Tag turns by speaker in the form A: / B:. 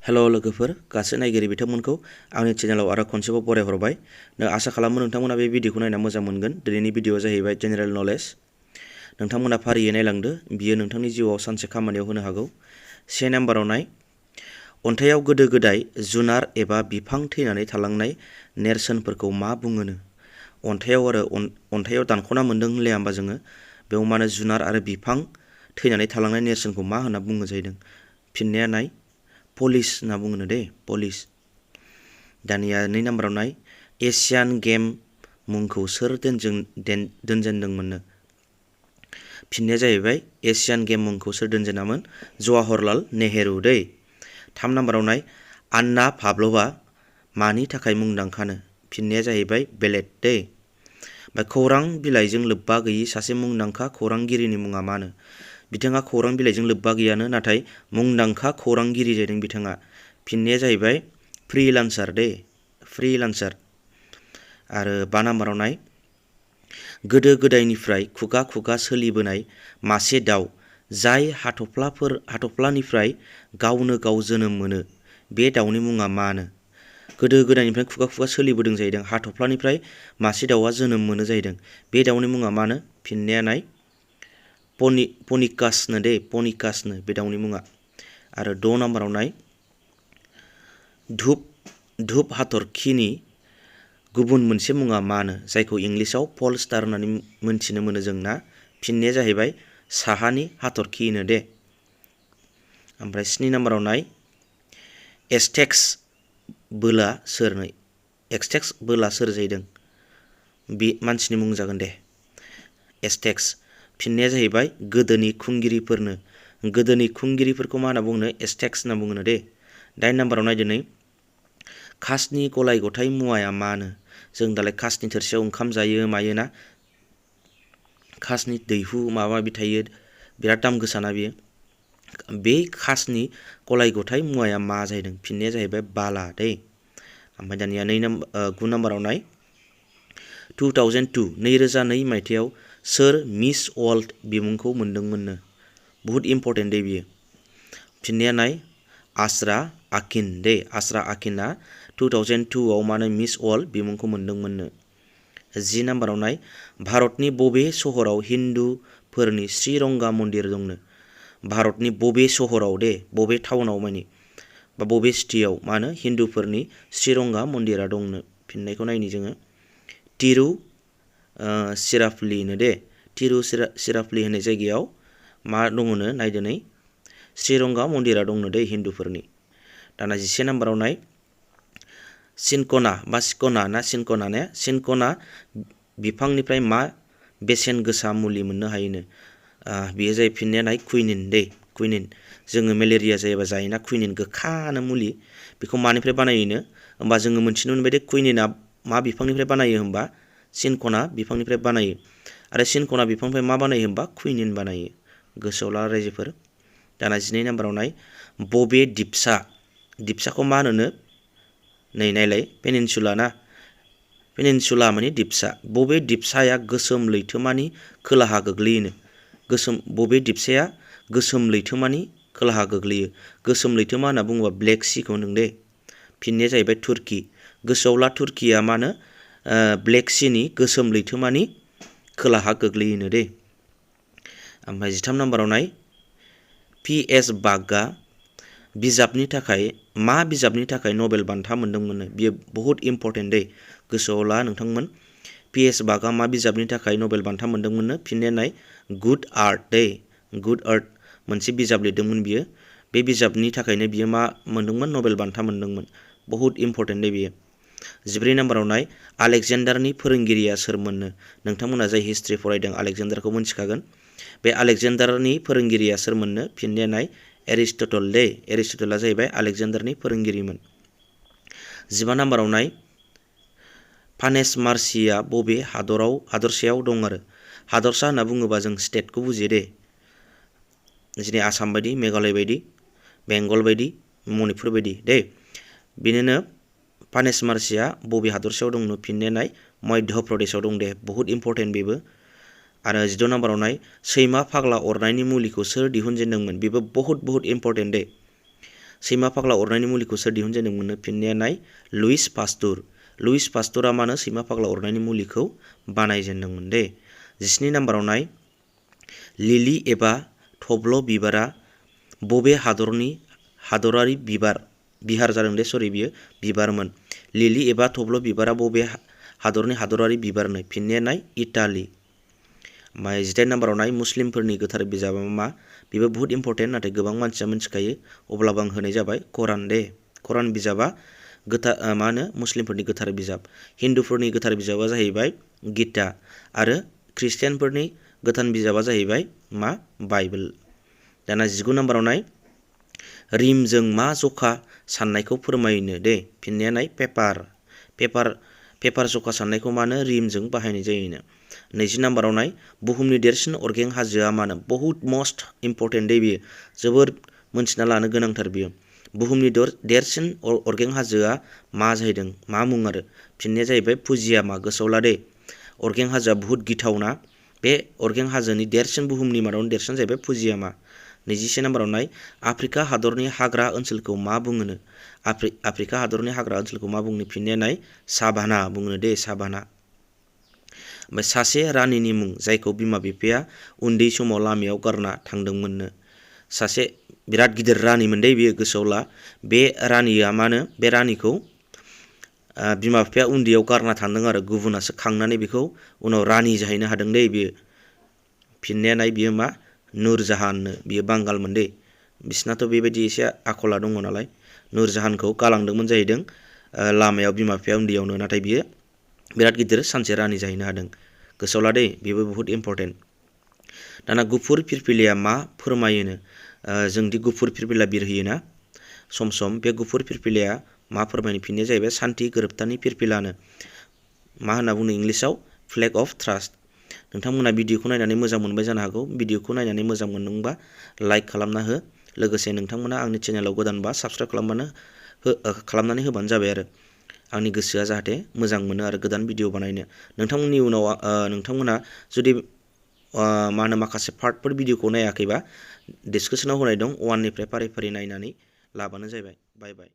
A: हेल' लोगोफोर गासै नायगिरि बिथांमोनखौ आंनि चेनेलाव आरो खनसेबाव बरायहरबाय। आसा खालामो नोंथांमोना बे भिडिअखौ नायना मोजां मोनगोन। दिनैनि भिडिअआ जाहैबाय जेनेरेल नलेज। नोंथांमोना फारियै नायलांदो, बियो नोंथांनि जिउआव सानसे खामानियाव होनो हागौ। 1 नाम्बाराव नाय, अन्थाइयाव गोदो गोदाय जुनार एबा बिफां थैनानै थालांनाय नेरसोनफोरखौ मा बुङोनो? अन्थाइयाव दानख'ना मोन्दों होनलाया होमबा जोङो, बेयाव मानो जुनार आरो बिफां थैनानै थालांनाय नेरसोनखौ मा होनना बुङो जाहैदों? फिननाया नाय, पलिस होनना बुङोनो दे, पलिस। दानिया 2 नाम्बाराव नाय, एशियान गेम मुंखौ सोर दोनजेनदोंमोननो? फिननाया जाहैबाय एशियान गेम मुंखौ सोर दोनजेनामोन? जवाहरलाल नेहरू दै। 3 नाम्बाराव नाय, आन्ना पाभलभा मानि थाखाय मुंदांखानो? फिननाया जाहैबाय बेलेट दै। खौरां बिलाइजों लोब्बा गैयि सासे मुंदांखा खौरांगिरिनि मुङा मानो? बिथाङा खौरां बिलाइजों लोब्बा गैयानो, नाथाय मुंदांखा खौरांगिरि जादों बिथाङा। फिननाया जाहैबाय फ्रिलान्सार दे, फ्रिलान्सार। आरो 5 नाम्बाराव नाय, गोदो गोदायनिफ्राय खुगा खुगा सोलिबोनाय मासे दाउ जाय हाथफ्लानिफ्राय गावनो गाव जोनोम मोनो, बे दाउनि मुङा मानो? गोदो गोदायनिफ्राय खुगा खुगा सोलिबोदों जाहैदों, हाथफ्लानिफ्राय मासे दाउआ जोनोम मोनो जाहैदों, बे दाउनि मुङा मानो? फिननाया नाय, पनिकासनो दे, पनिकासनो बे दाउनि मुङा। आरो 6 नाम्बाराव नाय, धुप हाथरखिनि गुबुन मोनसे मुङा मानो? जायखौ इंलिसाव पल स्टार होननानै मोनथिनो मोनो जों ना। फिननाया जाहैबाय साहानि हाथरखिनो दे। ओमफ्राय 7 नाम्बाराव नाय, एजटेक्स बोला सोरनो? एजटेक्स बोला सोर जाहैदों? बे मानसिनि मुं जागोन दे, एजटेक्स। फिननाया जाहैबाय गोदोनि खुंगिरिफोरनो। गोदोनि खुंगिरिफोरखौ मा होनना बुङो? एजटेक्स होनना बुङो दे। 8 नाम्बाराव नायदो नै, खासनि गलाय गथाय मुवाया मानो? जों दालाय खासनि थोरसियाव ओंखाम जायो मायोना, खासनि दैहु माबा माबि थायो, बिराद दाम गोसाना बियो। बे खासनि गलाय गथाय मुवाया मा जाहैदों? फिननाया जाहैबाय बाला दै। ओमफ्राय दानिया 9 नाम्बाराव नाय, 2002 मायथाइयाव सोर मिस वर्ल्ड बिमुंखौ मोनदोंमोननो? बुहुद इम्पर्टेन्ट दे बियो। फिननाया नाय, आस्रा आकिन दे, आस्रा आकिना 2002आव मानो मिस वर्ल्ड बिमुंखौ मोनदोंमोननो? 10 नाम्बाराव नाय, भारतनि बबे सहराव हिन्दुफोरनि श्रीरंगा मन्दिर दंनो? भारतनि बबे सहराव दे, बबे टाउनाव माने, बा बबे सिटियाव मानो हिन्दुफोरनि श्रीरंगा मन्दिरा दंनो? फिननायखौ नायनि जोङो, तिरुचिरापल्लीनो दे, तिरुचिरापल्ली होननाय जायगायाव मा दङनो नायदो नै, श्रीरंगा मन्दिरा दंनो दे हिन्दुफोरनि। दाना 11 नाम्बाराव नाय, सिनकना बिफांनिफ्राय मा बेसेन गोसा मुलि मोननो हायोनो? बेयो जायो फिननाया नाय, कुइनिन दे, कुइनिन। जोङो मेलेरिया जायोबा जायोना कुइनिन, गोखानो मुलि, बेखौ मानिफ्राय बानायोनो? होमबा जोङो मोनथिनो मोनबाय दे कुइनिना मा बिफांनिफ्राय बानायो होमबा? सिनकना बिफांनिफ्राय बानायो। आरो सिनकना बिफांनिफ्राय मा बानायो होमबा? कुइनिन बानायो। गोसोआव ला रायजोफोर। दाना 12 नाम्बाराव नाय, बबे दिपसाखौ मा होनोनो? नै नायलाय, पेनिनसुला ना, पेनिनसुला माने दिपसा। बबे दिपसाया गोसोम लैथोमानि खोलाहा गोग्लैयोनो? बबे दिपसाया गोसोम लैथोमानि खोलाहा गोग्लैयो? गोसोम लैथोमा होनना बुङोबा ब्लेक सिखौ होनदों दे। फिननाया जाहैबाय तुर्की। गोसोआव ला, तुर्कीया मा होनो? ब्लेक सिनि गोसोम लैथोमानि खोलाहा गोग्लैयोनो दे। ओमफ्राय 13 नाम्बाराव नाय, पि.एस. बागआ मा बिजाबनि थाखाय नबेल बान्था मोनदोंमोननो? बियो बहुद इम्पर्टेन्ट दे, गोसोआव ला नोंथांमोन। पि.एस. बागआ मा बिजाबनि थाखाय नबेल बान्था मोनदोंमोननो? फिननाया नाय, गुड आर्ट दे, गुड आर्ट मोनसे बिजाब लिरदोंमोन बियो। बे बिजाबनि थाखायनो बियो मा मोनदोंमोन? नबेल बान्था मोनदोंमोन। बहुद इम्पर्टेन्ट दे बियो। 14 नाम्बाराव नाय, आलेकजेन्डारनि फोरोंगिरिया सोरमोननो? नोंथांमोना जाय हिस्ट्रि फरायदों आलेकजेन्डारखौ मोनथिखागोन। बे आलेकजेन्डारनि फोरोंगिरिया सोरमोननो? फिननाया नाय, एरिस्टटल दे। एरिस्टटला जाहैबाय आलेकजेन्डारनि फोरोंगिरिमोन। 15 नाम्बाराव नाय, फानेस मार्सिया बबे हादरसायाव दं आरो? हादरसा होनना बुङोबा जों स्टेटखौ बुजियो दे, जेरै आसाम बायदि, मेघालय बायदि, बेंगल बायदि, मणिपुर बायदि दे। बिनिनो फानेस मार्सिया बबे हादरसायाव दंनो? फिननाया नाय, मध्य प्रदेशआव दं दे। बहुद इम्पर्टेन्ट बेबो। आरो 16 नाम्बाराव नाय, सैमा फाग्ला अरनायनि मुलिखौ सोर दिहुनजेनदोंमोन? बेबो बहुद इम्पर्टेन्ट दे। सैमा फाग्ला अरनायनि मुलिखौ सोर दिहुनजेनदोंमोननो? फिननाया नाय लुइस पास्टर। लुइस पास्टरा मानो सैमा फाग्ला अरनायनि मुलिखौ बानायजेनदोंमोन दे। 17 नाम्बाराव नाय लिलि एबा थब्ल' बिबारा बबे हादरारि बिहार जादों दे सरि बियो बिबारमोन। लिलि एबा थब्ल' बिबारा बबे हादरनि हादरारि बिबारनो? फिननाया नाय इटालि। ओमफ्राय 18 नाम्बाराव नाय मुस्लिमफोरनि गोथार बिजाबा मा? बेबो बुहुत इम्परटेन्ट नाथाय गोबां मानसिया मिथिखायो अब्लाबो आं होनाय जाबाय कुरान दे। कुरान बिजाबा मुस्लिमफोरनि गोथार बिजाब। हिन्दुफोरनि गोथार बिजाबा जाहैबाय गिता आरो ख्रिस्टियानफोरनि गोथार बिजाबा जाहैबाय मा? बाइबेल। दाना 19 नाम्बाराव नाय रिमजों मा जखा साननायखौ फोरमायनो दे। फिननाया नाय पेपार जखा साननायखौ मानो रिमजों बाहायनाय जायोनो। 20 नाम्बाराव नाय बुहुमनि देरसिन अरगें हाजोआ मानो? बहुत मस्ट इम्परटेन्ट दे बियो जोबोर मोनथिना लानो गोनांथार बियो। बुहुमनि देरसिन अरगें हाजोआ मा जाहैदों? मा मुं आरो? फिननाया जाहैबाय फुजियामा। गोसोआव ला दे अरगें हाजोआ बुहुत गिथावना। बे अरगें हाजोनि देरसिन बुहुमनि मादावनो देरसिन जाहैबाय फुजियामा। 21 नाम्बाराव नाय आफ्रिका हादरनि हाग्रा ओनसोलखौ मा बुङोनो? आफ्रिका हादरनि हाग्रा ओनसोलखौ मा बुङो? फिननाया नाय साभाना बुङो दे साभाना। ओमफ्राय सासे रानिनि मुं जायखौ बिमा बिफाया उन्दै समाव लामायाव गारना थांदोंमोननो। सासे बिराद गिदिर रानिमोन दे बियो गोसोआव ला। बे रानिया मानो? बे रानिखौ बिमा बिफाया उन्दैयाव गारना थांदों आरो गुबुनासो खांनानै बेखौ उनाव रानि जाहैनो हादों दे बियो। फिननाया नाय बियो मा? नुरजाहाननो। बियो बांगालमोन दे। बिसिनाथ' बेबायदि एसे आखला दङ नालाय नुरजाहानखौ गालांदोंमोन जाहैदों लामायाव बिमा बिफाया उन्दैयावनो नाथाय बियो बिराद गिदिर सानसे रानि जाहैनो हादों। गोसोआव ला दे बेबो बुहुत इम्परटेन्ट। दाना गुफुर फिरफिलिया मा फोरमायोनो? जोंदि गुफुर फिरफिला बिरहोयोना सम सम बे गुफुर फिरफिलाया मा फोरमायनो? फिननाया जाहैबाय सान्थि गोरोबथानि फिरफिलानो। मा होनना बुङो इंलिसाव? Flag of trust. नोंथांमोना भिडिअखौ नायनानै मोजां मोनबाय जानो हागौ। भिडिअखौ नायनानै मोजां मोनदोंबा लाइक खालामना हो। लोगोसे नोंथांमोना आंनि चेनेलाव गोदानबा साबस्क्राइब खालामनानै होबानो जाबाय आरो आंनि गोसोआ जाहाथे मोजां मोनो आरो गोदान भिडिअ बानायनो। नोंथांमोननि उनाव नोंथांमोना जुदि माखासे पार्टफोर भिडिअखौ नायाखैबा डिसक्रिपसनाव होनाय दं 1निफ्राय फारि फारि नायनानै लाबानो जाबाय। बाय बाय।